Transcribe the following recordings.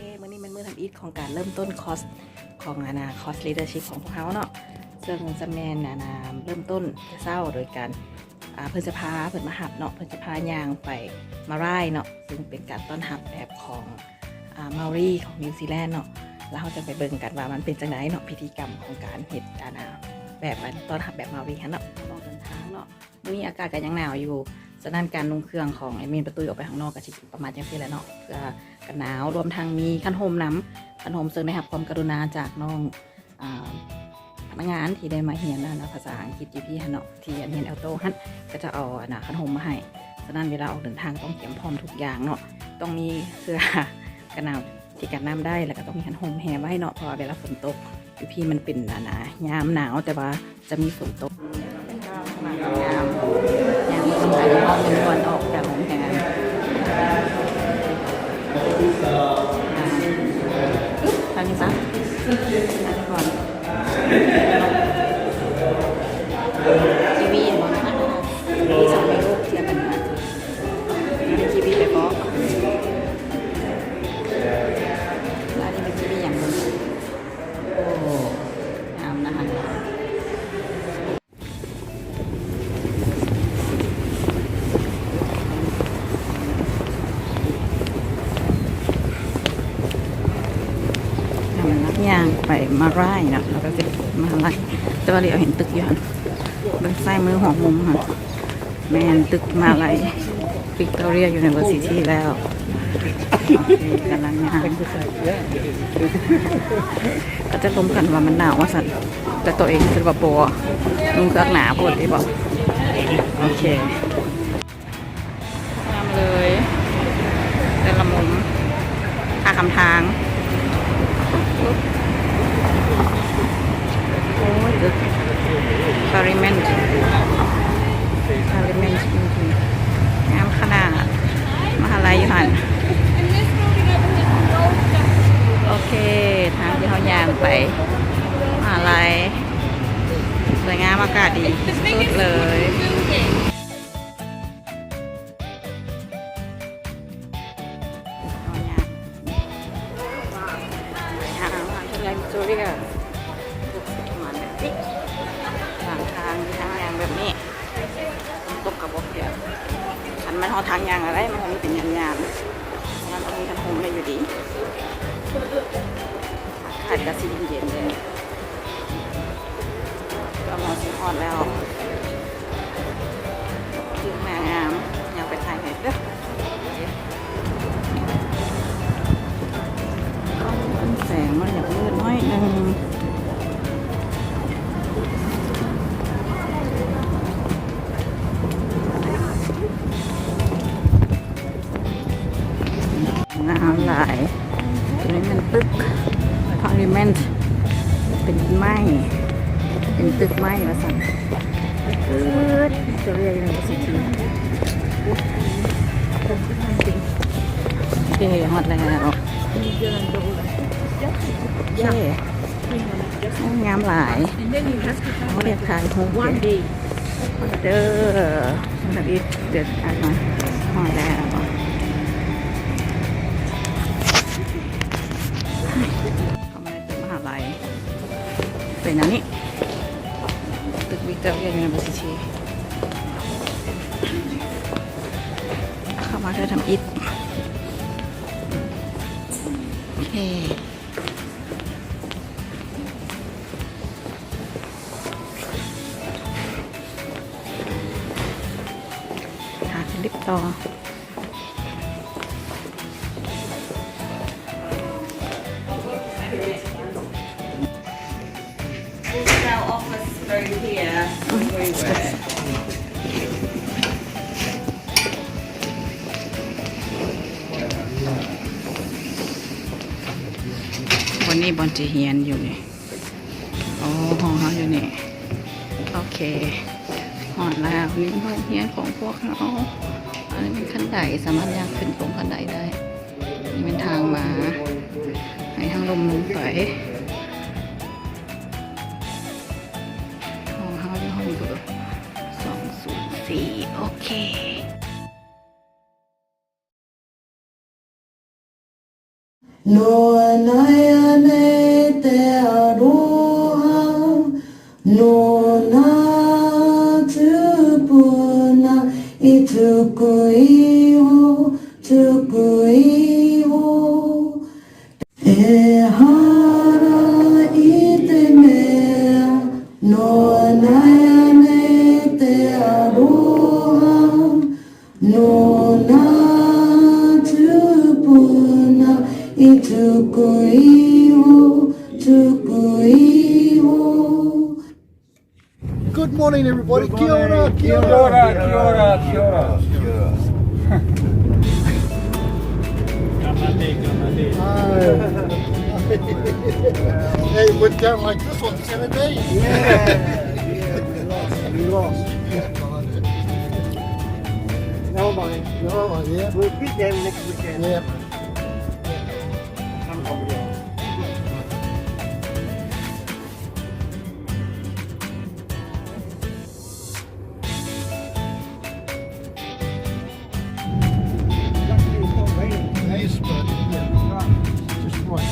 ມື້ນີ້ແມ່ນມື້ທຳອິດຂອງການເລີ່ມຕົ້ນຄອສຂອງ ອັນນ່າ ຄອສ leadership ຂອງພວກເຮົາເນາະ, ເຊິ່ງຈະແມ່ນ ອັນນ່າ ເລີ່ມຕົ້ນແຕ່ເຊົ້າໂດຍການ ອ່າ ເພິ່ນຈະພາເພິ່ນມາຮັບເນາະ, ເພິ່ນຈະພາຍ່າງໄປມາລາຍເນາະ, ເຊິ່ງເປັນການຕ້ອນຮັບແບບຂອງ ອ່າ ມາວຣີຂອງນິວຊີແລນເນາະ. ແລ້ວເຮົາຈະໄປເບິ່ງກັນວ່າມັນເປັນຈັ່ງໃດເນາະ, ພິທີກຳຂອງການເຮັດ ອັນນ່າ ແບບ ອັນ ຕ້ອນຮັບແບບມາວຣີຫັ້ນເນາະ. ອອກເດີນທາງເນາະ, ມື້ນີ້ອາກາດກໍຍັງໜາວຢູ່, ສະນັ້ນການນຸ່ງເຄື່ອງຂອງແອດມິນປະຕຸ້ຍອອກໄປຂ້າງນອກກໍຊິປະມານຈັ່ງຊີ້ແຫຼະເນາະ, ເພື່ອກັນໜາວ, ລວມທັງມີຄັນຮົ່ມນຳ, ຄັນຮົ່ມເຊິ່ງໄດ້ຮັບຄວາມກະລຸນາຈາກນ້ອງ ອ່າ ພະນັກງານທີ່ໄດ້ມາຮຽນ ອັນນ່າ ພາສາອັງກິດຢູ່ພີ້ຫັ້ນເນາະ, ທີ່ຮຽນແອວໂຕຫັ້ນ ກໍຈະເອົາ ອັນນ່າ ຄັນຮົ່ມມາໃຫ້. ສະນັ້ນເວລາອອກເດີນທາງຕ້ອງກຽມພ້ອມທຸກຢ່າງເນາະ, ຕ້ອງມີເສື້ອກັນໜາວທີ່ກັນນ້ຳໄດ້ ແລ້ວກໍຕ້ອງມີຄັນຮົ່ມແຮ່ໄວ້ເນາະ, ເພາະວ່າເວລາຝົນຕົກຢູ່ພີ້ມັນເປັນ ອັນນ່າ ຍາມໜາວ ແຕ່ວ່າ ຈະມີຝົນຕົກ. ງາມ ງາມ ເປັນບ່ອນອອກຈາກໂຮງແຮມ. ອ່າ ທາງນີ້ຊະ ທາງກ່ອນ. ທີວີເຫັນບໍ່? ມີສອງແມ່ລູກເທີຍບກັນມາ. ອັນນີ້ທີວີໄປເກາະ ແລ້ວອັນນີ້ເປັນທີວີຫຍັງເບິ່ງ? ໂອ້ ງາມນະ. ຍ່າງໄປມະຫາໄລເນາະ, ແລ້ວກໍຊິມະຫາໄລ, ແຕ່ວ່າຫຼຽວເຫັນຕຶກຢູ່ຫັ້ນ, ເບິ່ງຊ້າຍມືຫົວມຸມຫັ້ນ ແມ່ນຕຶກມະຫາໄລ Victoria University ແລ້ວ. ກຳລັງຍ່າງ ເຂົາເຈົ້າລົມກັນວ່າມັນໜາວວ່າຊັ້ນ, ແຕ່ຕົວເອງຮູ້ສຶກວ່າບໍ່ ນຸ່ງເຄື່ອງໜາໂພດຕິບໍ. ໂອເຄ ງາມເລີຍ ແຕ່ລະມຸມ ທ່າຄຳທາງ. ໂອ້ຍ Parliament Parliament ງາມຂະໜາດ ມະຫາໄລຢູ່ຫັ້ນ. ໂອເຄ ທາງທີ່ເຮົາຍ່າງໄປມະຫາໄລ ສວຍງາມ ອາກາດດີສຸດໆເລີຍ. ມາເຖິງ Victoria ທາງ ທາງຍ່າງແບບນີ້ ຝົນຕົກກໍບໍ່ເປຍກ, ຄັນມັນຮອດທາງຍ່າງອະໄລ ມັນກໍມີແຕ່ຍ່າງໆ, ມັນກໍມີຄັນຮົ່ມໄດ້ຢູ່ດີ. ອາກາດກໍຊິເຢັນໆເດ້. ກໍມາຊິຮອດແລ້ວ ວິວງາມໆ ຍ່າງໄປຖ່າຍໃຫ້ເດີ້. ກ້ອງມັນແສງມັນຢາກມືດໜ້ອຍໜຶ່ງ. ງາມຫຼາຍ. ຕົວນີ້ແມ່ນຕຶກ Parliament ເປັນໄມ້ ເປັນຕຶກໄມ້ວ່າຊັ້ນ. ເອີ Victoria University. ໂອເຄ ຮອດແລ້ວ. ໂອເຄ ໂອ້ ງາມຫຼາຍ. ໂອ້ ຢາກຖ່າຍຮູບເດ້. ເດີ ທຳອິດເດີນທາງມາຮອດແລ້ວ. ເຂົ້າມາໃນຕຶກມະຫາໄລ ເປັນອັນນີ້ ຕຶກ Victoria University. ເຂົ້າມາເທື່ອທຳອິດ. ໂອເຄ ຫາຂຶ້ນລິບຕໍ່. This is our office room here. ບ່ອນນີ້ບ່ອນທີ່ຮຽນຢູ່ນີ້. ໂອ້ ຫ້ອງເຮົາຢູ່ນີ້. ໂອເຄ ຮອດແລ້ວ. ນີ້ຫ້ອງຮຽນຂອງພວກເຮົາ. ອັນນີ້ເປັນຂັ້ນໄດ ສາມາດຍ່າງຂຶ້ນລົງຂັ້ນໄດໄດ້. ນີ້ແມ່ນທາງມາ ໃຫ້ທາງລົມລົງໄປ. ຫ້ອງເຮົາຢູ່ຫ້ອງເບີສອງສູນສີ່. ໂອເຄ. Nō anae anei te aroha, nō nā tupuna i tuku iho, tuku iho. Ehara i te mea, nō anae anei te aroha, nō nā tupuna i tuku iho, tuku iho. Good morning, everybody. Good morning. Kia ora, kia ora. Kia ora, kia ora, kia ora. Ka mate, ka mate. Hey, it went down like this on Saturday. Yeah. Yeah, we lost. We lost. Never mind. Never mind, yeah. We'll beat them next weekend. Yeah. Nice, but, yeah, just right.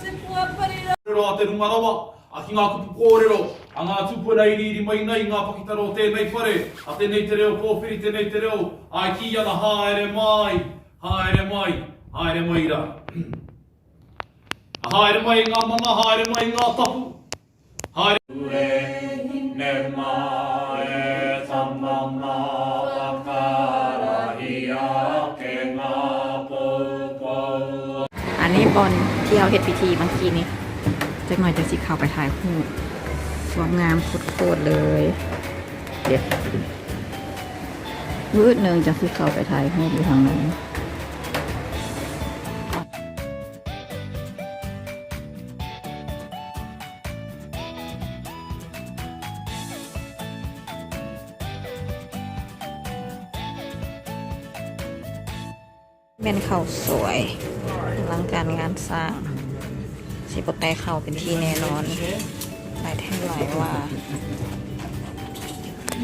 Kōrero a te Runga Rawa, a ki ngā kupu kōrero a ngā tūpuna i iriiri mai nei, ngā pakitara o tēnei whare, a tēnei te reo pōwhiri, tēnei te reo āiki ana, haere mai, haere mai, haere mai rā. Haere mai ngā mana, haere mai ngā tapu, haere. Ture ne mai, tama mā, whakarahi ake ngā poupou. ອັນນີ້ບ່ອນທີ່ເຮົາເຮັດພິທີເມື່ອກີ້ນີ້ ຈັກໜ່ອຍຈັ່ງຊິເຂົ້າໄປຖ່າຍຮູບ ສວຍງາມໂຄດໆເລີຍ. ວືດໜຶ່ງຈັ່ງຊິເຂົ້າໄປຖ່າຍຮູບຢູ່ທາງໃນ. ແມ່ນເຂົ້າສວຍ ອະລັງການງານສ້າງ ຊິບໍ່ແຕກເຂົ້າເປັນທີ່ແນ່ນອນ ຫຼາຍແທ້ຫຼາຍວ່າ.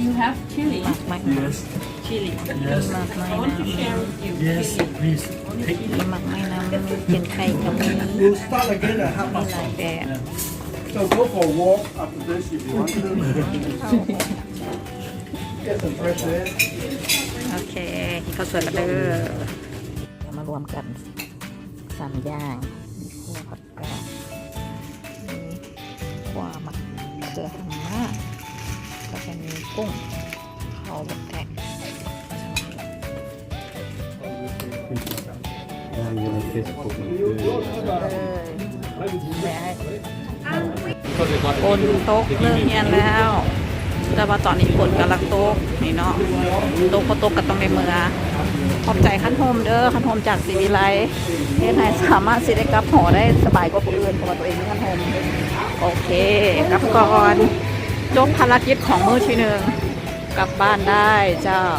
You have chili? ໝາກໄມ້ນຳ Yes. Chili. Yes. ໝາກໄມ້ນຳ I want to share with you. Yes, chili. Please. ມີໝາກໄມ້ນຳ ມີເປັນໄຂ່ກໍມີ We'll start again at half past ມີຫຼາຍແບບ one. Yeah. So go for a walk after this if you want to. ເຂົ້າ Get some fresh air. ໂອເຄ ກິນເຂົ້າສວຍກັນເດີ. ດຽວມາລວມກັນສາມຢ່າງ ມີຂົ້ວຜັກກາດ ມີຂົ້ວໝາກເຂືອຫາມາ ແລ້ວກໍມີກຸ້ງ ເຂົ້າບັກແທກ. Now you're gonna kiss Bobby. ເອີ ແລ້ວ ຝົນຕົກເລີກຮຽນແລ້ວ ແຕ່ວ່າຕອນນີ້ຝົນກຳລັງຕົກນີ້ເນາະ ຕົກບໍ່ຕົກກໍຕ້ອງໄດ້ເມືອ. ຂອບໃຈຄັນຮົ່ມເດີ ຄັນຮົ່ມຈາກສີວິໄລ ເຮັດໃຫ້ສາມາດຊິໄດ້ກັບຫໍໄດ້ສະບາຍກວ່າຜູ້ອື່ນ ເພາະວ່າຕົວເອງມີຄັນຮົ່ມ. ໂອເຄ ກັບກ່ອນ ຈົບພາລະກິດຂອງມື້ທີໜຶ່ງ ກັບບ້ານໄດ້ເຈົ້າ.